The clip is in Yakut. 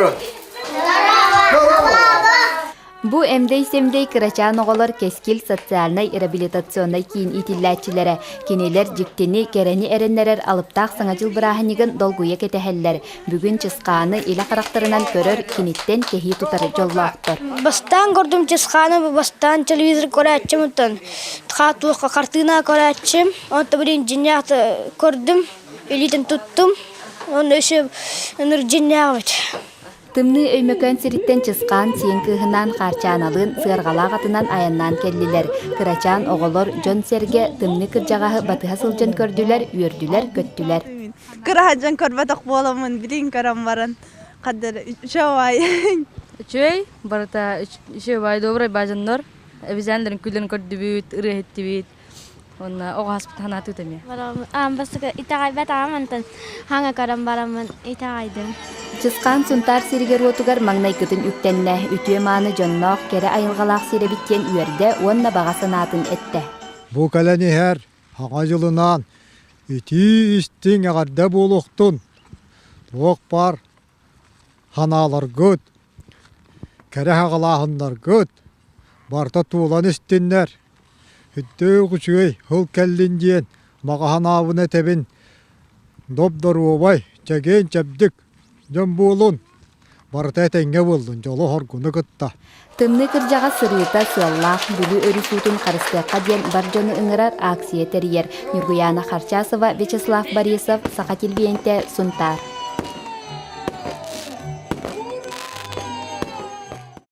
Дорооболорун! Бу эмдэй-сэмдэй кырачаан оҕолор Кэскил социальнай реабилитационнай киин иитиллээччилэрэ. Кинилэр дьиктини, кэрэни эрэннэрэр алыптаах Саҥа дьыл бырааһынньыгын долгуйа кэтэһэллэр. Бүгүн Чысхааны илэ харахтарынан көрөр, киниттэн кэһии тутар дьоллоохтор. Бастаан көрдүм Чысхааны, бастаан телевизор көрөөччүм, оттон туохха хартыына көрөөччүм. Онтон билигин дьиҥнээх көрдүм, илиитин туттум. Уонна өссө ыныр дьиҥнээх эбит. Тымныы Өймөкөөн сириттэн Чысхаан сиэн кыыһынаан Хаарчааналыын сыарҕалаах атынан айаннаан кэллилэр. Кырачаан оҕолор, дьон-сэргэ тымныы кырдьаҕаһы батыһа сылдьан көрдүлэр, үөрдүлэр-көттүлэр. Кыраһа дьон көрбөтөх буоламмын билин көрөн баран хаддара үчүгэй. Үчүгэй, барыта үчүгэй, добрай баажаннар. Эбизээннэрин күлэн көрдүбүт, ырыа иһиттибит. Уонна оҕо аспыт санаатыыт эмиэ. Аан бастакы итэҕэйбэт аҕам онтон хаҥа көрөн бараммын итэҕэйдим. Чысхаан Сунтаар сиригэр-уотугар маҥнайгытын үктэннэ, үтүө-мааны дьонноох, кэрэ айылҕалаах сир эбит диэн үөрдэ уонна баҕа санаатын эттэ. Бу кэлэн иһэр Саҥа дьылынаан итии-истиҥ эҕэрдэ буолуохтун! Туох баар санааларгыт, кэрэ хаҕалааһыннаргыт барыта туолан истиннэр! Үрдээх үчүгэй сыл кэллин диэн баҕа санаабын этэбин, доп-доруобай, чэгиэн-чэбдик дьон буолун, барыта этэҥҥэ буоллун, дьолу-соргуну кытта. Тымныы кырдьаҕас сырыыта сыаллаах Бүлүү өрүс уутун харыстыахха диэн бар дьону ыҥырар акция тэрийэр. Ньургуйаана Харчасова, Вячеслав Борисов, Саха телевидениетэ, Сунтаар.